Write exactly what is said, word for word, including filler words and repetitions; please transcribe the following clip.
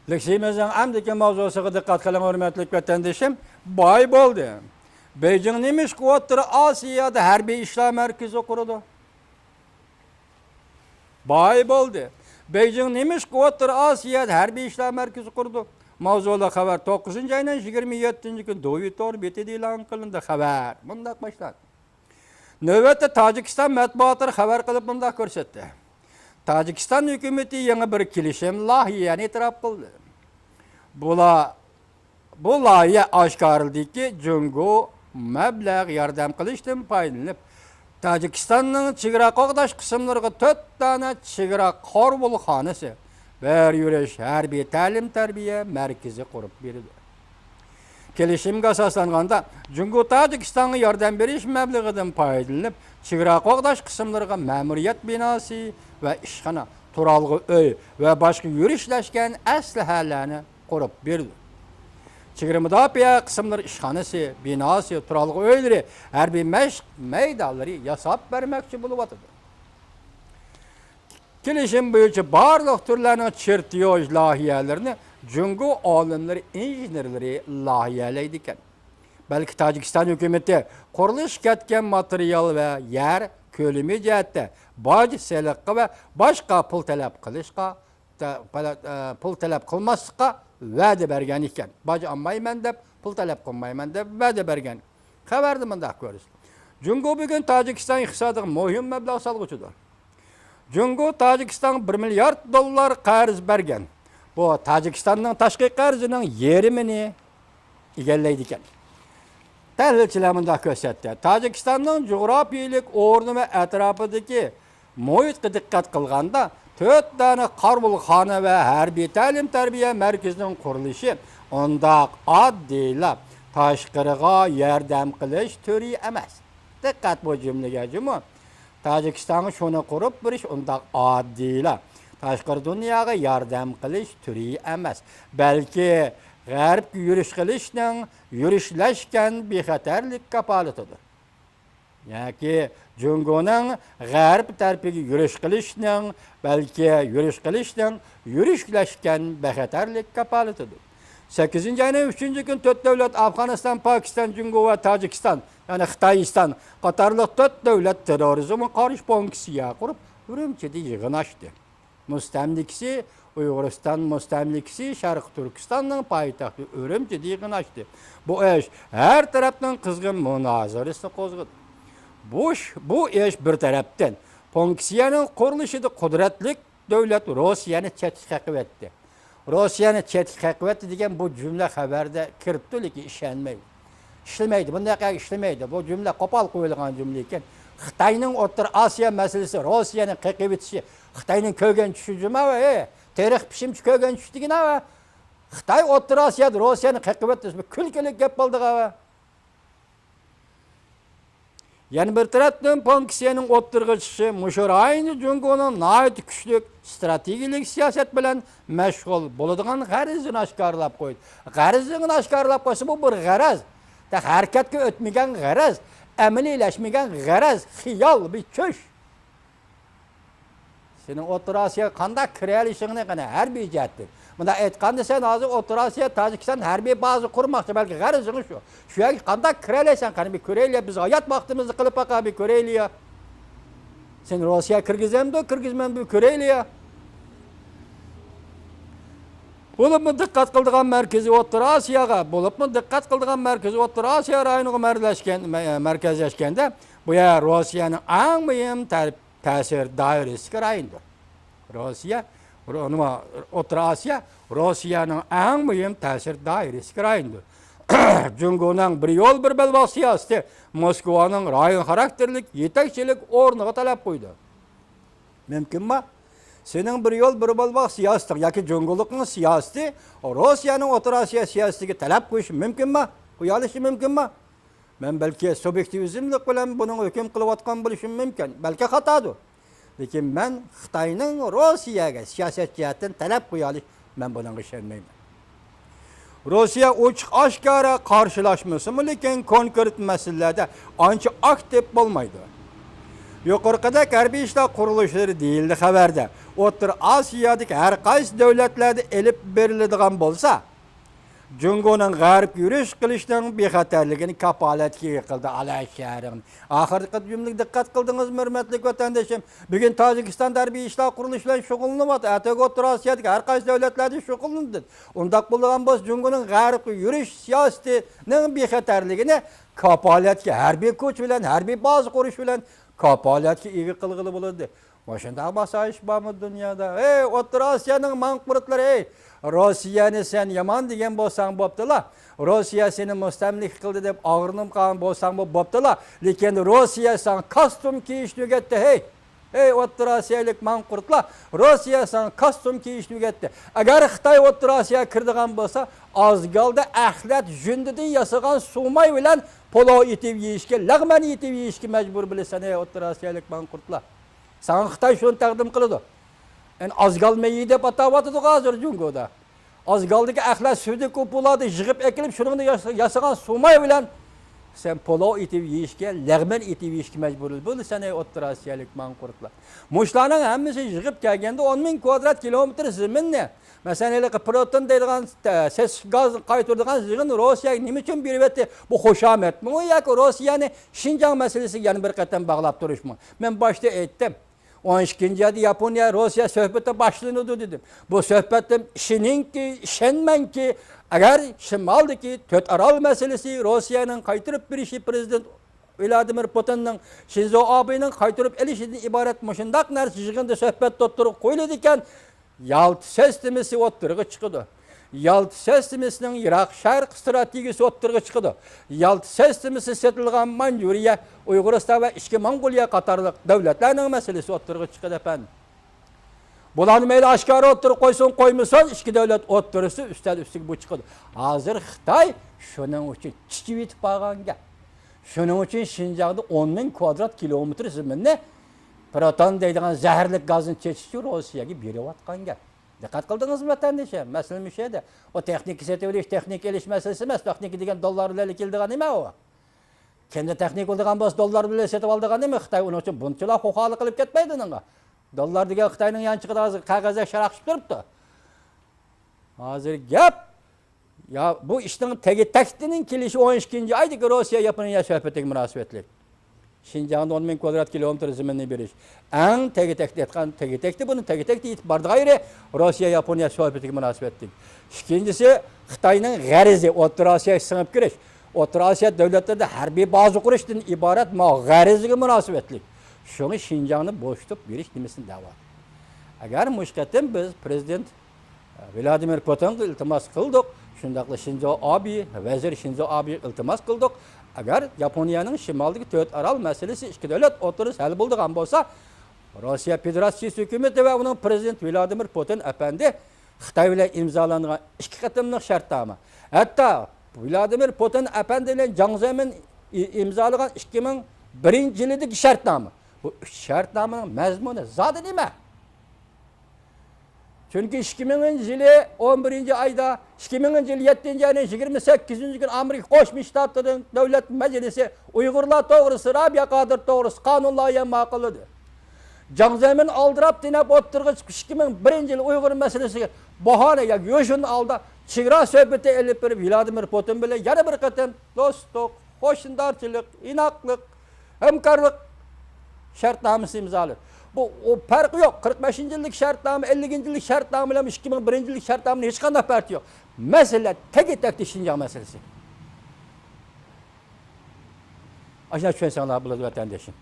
لېكسىيىمىزنىڭ ئەمدىكى ماۋزۇسىغا دىققەت قىلىڭ، ھۆرمەتلىك ۋەتەندىشىم. باي بولدى. بېيجىڭ نېمىشقا ئوتتۇرا ئاسىيادا ھەربىي ئىشلار مەركىزى قۇرىدۇ؟ باي بولدى. بېيجىڭ نېمىشقا ئوتتۇرا ئاسىيادا ھەربىي ئىشلار مەركىزى قۇرىدۇ؟ ماۋزۇلۇق خەۋەر توققۇزىنچى ئاينىڭ يىگىرمە يەتتىنچى كۈنى دوۋيىتور بېتىدە ئېلان قىلىندى. خەۋەر مۇنداق باشلاندى. نۆۋەتتە تاجىكىستان مەتبۇئاتلىرى خەۋەر قىلىپ مۇنداق كۆرسەتتى. تاجىكىستان ھۆكۈمىتى يېڭى بىر كېلىشىم لايىھەنى ئېتىراپ قىلدى. بۇلار، بۇ لايىھە ئاشكارىلىدىكى، جۇڭگو مەبلەغ ياردەم قىلىشتىن پايدىلىنىپ، تاجىكىستاننىڭ چېگرا قوغداش قىسىملىرىغا تۆت دانە چېگرا قارىۋۇلخانىسى، بىر يۈرۈش ھەربىي تەلىم-تەربىيە مەركىزى قۇرۇپ بېرىدۇ. كېلىشىمگە ئاساسلانغاندا، جۇڭگو تاجىكىستانغا ياردەم بېرىش مەبلىغىدىن پايدىلىنىپ، چېگرا قوغداش قىسىملىرىغا مەمۇرىيەت بىناسى ۋە ئىشخانا، تۇرالغۇ ئۆي ۋە باشقا يۈرۈشلەشكەن ئەسلىھەلەرنى قۇرۇپ بېرىدۇ. چېگرا مۇداپىئە قىسىملىرى ئىشخانىسى، بىناسى، تۇرالغۇ ئۆيلىرى، ھەربىي مەشىق مەيدانلىرى ياساپ بېرىلمەكچى بولۇۋاتىدۇ. كېلىشىم بويىچە بارلىق تۈرلەرنىڭ چېرتيوژ لايىھەلىرىنى جۇڭگو ئالىملىرى، ئىنژېنېرلىرى لايىھەلەيدىكەن. بەلكى تاجىكىستان ھۆكۈمىتى قۇرۇلۇشقا كەتكەن ماتېرىيال ۋە يەر كۆلىمى جەھەتتە باج سېلىققا ۋە باشقا پۇل تەلەپ قىلىشقا، تە-، پەلە-، ئە، پۇل تەلەپ قىلماسلىققا ۋەدە بەرگەن ئىكەن. باج ئالمايمەن دەپ، پۇل تەلەپ قىلمايمەن دەپ ۋەدە بەرگەن. خەۋەردە مۇنداق كۆرسىتىلدى. جۇڭگو بۈگۈن تاجىكىستان ئىقتىسادىغا مۇھىم مەبلەغ سالغۇچىدۇر. جۇڭگو تاجىكىستانغا بىر مىليارد دوللار قەرز بەرگەن. بۇ تاجىكىستاننىڭ تاشقى قەرزىنىڭ يېرىمىنى ئىگىلەيدىكەن. تەھلىلچىلەر مۇنداق كۆرسەتتى. تاجىكىستاننىڭ جۇغراپىيىلىك ئورنى ۋە ئەتراپىدىكى مۇھىتقا دىققەت قىلغاندا، تۆت دانە قارىۋۇلخانا ۋە ھەربىي تەلىم-تەربىيە مەركىزىنىڭ قۇرۇلۇشى ئۇنداق ئاددىيلا تاشقىرىغا ياردەم قىلىش تۈرى ئەمەس. دىققەت بۇ جۈملىگە جۇمۇ. تاجىكىستانغا شۇنى قۇرۇپ بېرىش ئۇنداق ئاددىيلا تاشقىرى دۇنياغا ياردەم قىلىش تۈرى ئەمەس، بەلكى غەربكە يۈرۈش قىلىشنىڭ يۈرۈشلەشكەن بىخەتەرلىك كاپالىتىدۇر. ياكى جۇڭگونىڭ غەرب تەرىپىگە يۈرۈش قىلىشنىڭ، بەلكى يۈرۈش قىلىشنىڭ يۈرۈشلەشكەن بىخەتەرلىك كاپالىتىدۇر. سەككىزىنچى ئاينىڭ ئۈچىنچى كۈنى تۆت دۆلەت، ئافغانىستان، پاكىستان، جۇڭگو ۋە تاجىكىستان، يەنى خىتايىستان قاتارلىق تۆت دۆلەت تېررورىزمغا قارشى پونكىتسىيە قۇرۇپ، ئۈرۈمچىدە يىغىن ئاچتى. مۇستەملىكىسى، ئۇيغۇرىستان مۇستەملىكىسى شەرقىي تۈركىستاننىڭ پايتەختى ئۈرۈمچىدە يىغىن ئاچتى. بۇ ئىش ھەر تەرەپنىڭ قىزغىن مۇنازىرىسىنى قوزغىدى. بۇ ئىش، بۇ ئىش بىر تەرەپتىن پونكىتسىيەنىڭ قۇرۇلۇشىدا قۇدرەتلىك دۆلەت روسىيەنى چەتكە قېقىۋەتتى. روسىيەنى چەتكە قېقىۋەتتى دېگەن بۇ جۈملە خەۋەردە كىرىپتۇ، لېكىن ئىشەنمەيدۇ. ئىشلىمەيدۇ، بۇنداق گەپ ئىشلىمەيدۇ. بۇ جۈملە قوپال قويۇلغان جۈملە ئىكەن. خىتاينىڭ ئوتتۇرا ئاسىيا مەسىلىسى، روسىيەنى قېقىۋېتىشى خىتاينىڭ كۆرگەن چۈشى جۇما، ھە؟ تېرىق پىشىمچە كۆرگەن چۈش دېگىنى، ھە؟ خىتاي ئوتتۇرا ئاسىيادا روسىيەنى قېقىۋەتتى، بۇ كۈلكىلىك گەپ بولدىغۇ، ھە؟ يەنە بىر تەرەپتىن، پونكىتسىيەنىڭ ئوتتۇرىغا چىقىشى مۇشۇ رايوندا جۇڭگونىڭ ناھايىتى كۈچلۈك ئىستراتېگىيەلىك سىياسەت بىلەن مەشغۇل بولىدىغان غەرىزىنى ئاشكارىلاپ قويدى. غەرىزىنى ئاشكارىلاپ قويسا، بۇ بىر غەرەز. تېخى ھەرىكەتكە ئۆتمىگەن غەرەز، ئەمەلىيلەشمىگەن غەرەز، خىيال، بىر چۈش. سېنىڭ ئوتتۇرا ئاسىياغا قانداق كىرەلىشىڭنى، قېنى، ھەربىي جەھەتتىن. مۇنداق ئېيتقاندا، سەن ھازىر ئوتتۇرا ئاسىيا، تاجىكىستان ھەربىي بازا قۇرماقچى، بەلكى غەرىزىڭ شۇ. شۇ يەرگە قانداق كىرەلەيسەن، قېنى، بىر كۆرەيلى، بىز ھايات ۋاقتىمىزنى قىلىپ باقاي، بىر كۆرەيلى. سېنى روسىيە كىرگۈزەمدۇ، كىرگۈزمەمدۇ، بىر كۆرەيلى. بولۇپمۇ دىققەت قىلىدىغان مەركىزى ئوتتۇرا ئاسىياغا، بولۇپمۇ دىققەت قىلىدىغان مەركىزى ئوتتۇرا ئاسىيا رايونىغا مەركەزلەشكەن، مە-، مەركەزلەشكەندە، بۇ يەر روسىيەنىڭ ئەڭ مۇھىم تەرىپ تەسىر دائىرىسىدىكى رايوندۇر. روسىيە، رو-، نېمە، ئوتتۇرا ئاسىيا روسىيەنىڭ ئەڭ مۇھىم تەسىر دائىرىسىدىكى رايوندۇر. جۇڭگونىڭ بىر يول، بىر بەلباغ سىياسىتى موسكۋانىڭ رايون خاراكتېرلىك يېتەكچىلىك ئورنىغا تەلەپ قويدى. مۇمكىنمۇ؟ سېنىڭ بىر يول، بىر بەلباغ سىياسىتىڭ ياكى جۇڭگولۇقنىڭ سىياسىتى روسىيەنىڭ ئوتتۇرا ئاسىيا سىياسىتىگە تەلەپ قويۇشى مۇمكىنمۇ؟ قويالىشى مۇمكىنمۇ؟ مەن بەلكى سۇبيېكتىۋىزملىق بىلەن بۇنىڭغا ھۆكۈم قىلىۋاتقان بولۇشۇم مۇمكىن. بەلكى خاتادۇر. لېكىن مەن خىتاينىڭ روسىيەگە سىياسەت جەھەتتىن تەلەپ قويالىشى، مەن بۇنىڭغا ئىشەنمەيمەن. روسىيە ئوچۇق ئاشكارا قارشىلاشمىسىمۇ، لېكىن كونكرېت مەسىلىلەردە ئانچە ئاكتىپ بولمايدۇ. يۇقىرىقىدەك ھەربىي ئىشلار قۇرۇلۇشلىرى دېيىلدى خەۋەردە. ئوتتۇرا ئاسىيادىكى ھەر قايسى دۆلەتلەردە ئېلىپ بېرىلىدىغان بولسا، جۇڭگونىڭ غەربكە يۈرۈش قىلىشنىڭ بىخەتەرلىكىنى كاپالەتكە ئىگە قىلدى، ئالا شەھىرىڭ. ئاخىرقى جۈملىگە دىققەت قىلدىڭىزمۇ، ھۆرمەتلىك ۋەتەندىشىم؟ بۈگۈن تاجىكىستاندا ھەربىي ئىشلار قۇرۇلۇشى بىلەن شۇغۇللىنىۋاتىدۇ. ئەتىگە ئوتتۇرا ئاسىيادىكى ھەر قايسى دۆلەتلەردە شۇغۇللىنىدۇ. ئۇنداق بولىدىغان بولسا، جۇڭگونىڭ غەربكە يۈرۈش سىياسىتىنىڭ بىخەتەرلىكىنى كاپالەتكە، ھەربىي كۈچ بىلەن، ھەربىي بازا قۇرۇش بىلەن كاپالەتكە ئىگە قىلغىلى بولىدۇ. مۇشۇنداق ئاسايىش بارمۇ دۇنيادا؟ ئەي، ئوتتۇرا ئاسىيانىڭ ماڭقۇرتلىرى، ئەي! روسىيەنى سەن يامان دېگەن بولساڭ بوپتىلا، روسىيە سېنى مۇستەملىكە قىلدى دەپ ئاغرىنىپ قالغان بولساڭمۇ بوپتىلا، لېكىن روسىيە ساڭا كاستيۇم كىيىشنى ئۆگەتتى، ھەي! ئەي، ئوتتۇرا ئاسىيالىق ماڭقۇرتلار، روسىيە ساڭا كاستيۇم كىيىشنى ئۆگەتتى. ئەگەر خىتاي ئوتتۇرا ئاسىياغا كىرىدىغان بولسا، ئازگالدا ئەخلەت يۈندىدىن ياسىغان سۇماي بىلەن پۇلاۋ ئېتىپ يېيىشكە، لەغمەن ئېتىپ يېيىشكە مەجبۇر بولىسەن، ئەي، ئوتتۇرا ئاسىيالىق ماڭقۇرتلار. ساڭا خىتاي شۇنى تەقدىم قىلىدۇ. ئەنە ئازگال مېيى دەپ ئاتاۋاتىدۇ ھازىر جۇڭگودا. ئازگالدىكى ئەخلەت سۈيدۈك ئۇپۇلاردا يىغىپ ئەكېلىپ، شۇنىڭدا ياسا-، ياسىغان سۇماي بىلەن سەن پۇلاۋ ئېتىپ يېيىشكە، لەغمەن ئېتىپ يېيىشكە مەجبۇر بولىسەن، ئەي ئوتتۇرا ئاسىيالىق ماڭقۇرتلار. مۇشۇلارنىڭ ھەممىسى يىغىپ كەلگەندە ئون مىڭ كۋادرات كىلومېتىر زېمىننى، مەسىلەن، ھېلىقى پروتون دەيدىغان، ئە، سېسىق گازنى قايتۇرىدىغان زېمىننى روسىيەگە نېمە ئۈچۈن بېرىۋەتتى؟ بۇ خۇشامەتمۇ ياكى روسىيەنى شىنجاڭ مەسىلىسىگە يەنە بىر قېتىم باغلاپ تۇرۇشمۇ؟ مەن باشتا ئېيتتىم. ئون ئىككىنچى ئايدا ياپونىيە، روسىيە سۆھبىتى باشلىنىدۇ دېدىم. بۇ سۆھبەتتىن ئىشىنىڭكى، ئىشەنمەڭكى، ئەگەر شىمالدىكى تۆت ئارال مەسىلىسى روسىيەنىڭ قايتۇرۇپ بېرىشى، پرېزىدېنت ۋلادىمىر پۇتىننىڭ شىنزو ئابېنىڭ قايتۇرۇپ ئېلىشىدىن ئىبارەت مۇشۇنداق نەرسە يىغىندا سۆھبەتتە ئوتتۇرىغا قويۇلىدىكەن، يالتا سىستېمىسى ئوتتۇرىغا چىقىدۇ. يالتا سىستېمىسىنىڭ يىراق شەرق ئىستراتېگىيىسى ئوتتۇرىغا چىقىدۇ. يالتا سىستېمىسى سېتىلغان مانجۇرىيە، ئۇيغۇرىستان ۋە ئىچكى موڭغۇلىيە قاتارلىق دۆلەتلەرنىڭ مەسىلىسى ئوتتۇرىغا چىقىدۇ، ئەپەندىم. بۇلارنى مەيلى ئاشكارا ئوتتۇرىغا قويسۇن، قويمىسۇن، ئىككى دۆلەت ئوتتۇرىسى ئۈستەل ئۈستىگە بۇ چىقىدۇ. ھازىر خىتاي شۇنىڭ ئۈچۈن چىچىۋېتىپ بارغان گەپ. شۇنىڭ ئۈچۈن شىنجاڭدا ئون مىڭ كۋادرات كىلومېتىر زېمىننى پروتون دەيدىغان زەھەرلىك گازنى چېچىش ئۈچۈن روسىيەگە بېرىۋاتقان گەپ. دىققەت قىلدىڭىزمۇ، ۋەتەندىشىم؟ مەسىلە مۇشۇ يەردە. ئۇ تېخنىكا سېتىۋېلىش، تېخنىكا ئېلىش مەسىلىسى ئەمەس. تېخنىكا دېگەن دوللار بىلەن كېلىدىغان نېمە ئۇ؟ كىمدە تېخنىكا بولىدىغان بولسا، دوللار بىلەن سېتىۋالىدىغان نېمە؟ خىتاي ئۇنىڭ ئۈچۈن بۇنچىلا خوخالىق قىلىپ كەتمەيدۇ ئۇنىڭغا. دوللار دېگەن خىتاينىڭ يانچۇقىدا ھازىر قەغەزدەك شاراقشىپ تۇرۇپتۇ. ھازىر گەپ، يا بۇ ئىشنىڭ تېگى تەكتىنىڭ كېلىشى ئون ئىككىنچى ئايدىكى روسىيە ياپونىيە سۆھبىتىگە مۇناسىۋەتلىك. شىنجاڭدا ئون مىڭ كۋادرات كىلومېتىر زېمىننى بېرىش. ئەڭ تېگى تەكتى ئېيتقان، تېگى تەكتى بۇنى تېگى تەكتى ئېيتىپ بارىدىغان يېرى روسىيە ياپونىيە سۆھبىتىگە مۇناسىۋەتلىك. ئىككىنچىسى، خىتاينىڭ غەرىزى ئوتتۇرا ئاسىياغا سىڭىپ كىرىش، ئوتتۇرا ئاسىيا دۆلەتلىرىدە ھەربىي بازا قۇرۇشتىن ئىبارەت ما غەرىزىگە مۇناسىۋەتلىك. شۇڭا شىنجاڭنى بوشىتىپ بېرىش نېمىسىنى دەۋاتىدۇ. ئەگەر مۇشۇ قېتىم بىز پرېزىدېنت ۋلادىمىر پۇتىنغا ئىلتىماس قىلدۇق، شۇنداقلا شىنزو ئابې، ۋەزىر شىنزو ئابېغا ئىلتىماس قىلدۇق. ئەگەر ياپونىيەنىڭ شىمالدىكى تۆت ئارال مەسىلىسى ئىككى دۆلەت ئوتتۇرىسىدا ھەل بولىدىغان بولسا، روسىيە فېدېراتسىيىسى ھۆكۈمىتى ۋە ئۇنىڭ پرېزىدېنتى ۋلادىمىر پۇتىن ئەپەندى خىتاي بىلەن ئىمزالانغان ئىككى قېتىملىق شەرتنامە، ھەتتا ۋلادىمىر پۇتىن ئەپەندى بىلەن جاڭ زېمىن ئى-، ئىمزالىغان ئىككى مىڭ بىرىنچى يىلىدىكى شەرتنامە، بۇ ئۈچ شەرتنامىنىڭ مەزمۇنى زادى نېمە؟ چۈنكى ئىككى مىڭىنچى يىلى ئون بىرىنچى ئايدا، ئىككى مىڭىنچى يىلى يەتتىنچى ئاينىڭ يىگىرمە سەككىزىنچى كۈنى ئامېرىكا قوشما شتاتلىرىنىڭ دۆلەت مەجلىسى ئۇيغۇرلار توغرىسىدا، رابىيە قادىر توغرىسىدا قانۇن لايىھە ماقۇللىدى. جاڭ زېمىن ئالدىراپ تېنەپ ئوتتۇرىغا چىقىپ، ئىككى مىڭ بىرىنچى يىلى ئۇيغۇر مەسىلىسىگە باھانە ياكى يوشۇرۇن ھالدا چېگرا سۆھبىتى ئېلىپ بېرىپ، ۋلادىمىر پۇتىن بىلەن يەنە بىر قېتىم دوستلۇق، قوشنىدارچىلىق، ئىناقلىق، ھەمكارلىق شەرتنامىسى ئىمزالىدى. بۇ، ئۇ پەرقى يوق. قىرىق بەشىنچى يىللىق شەرتنامە، ئەللىكىنچى يىللىق شەرتنامە بىلەن ئىككى مىڭ بىرىنچى يىللىق شەرتنامىنىڭ ھېچقانداق پەرقى يوق. مەسىلە تېگى تەكتى شىنجاڭ مەسىلىسى. ئاشۇنداق چۈشەنسەڭلار بولىدۇ، ۋەتەندىشىم.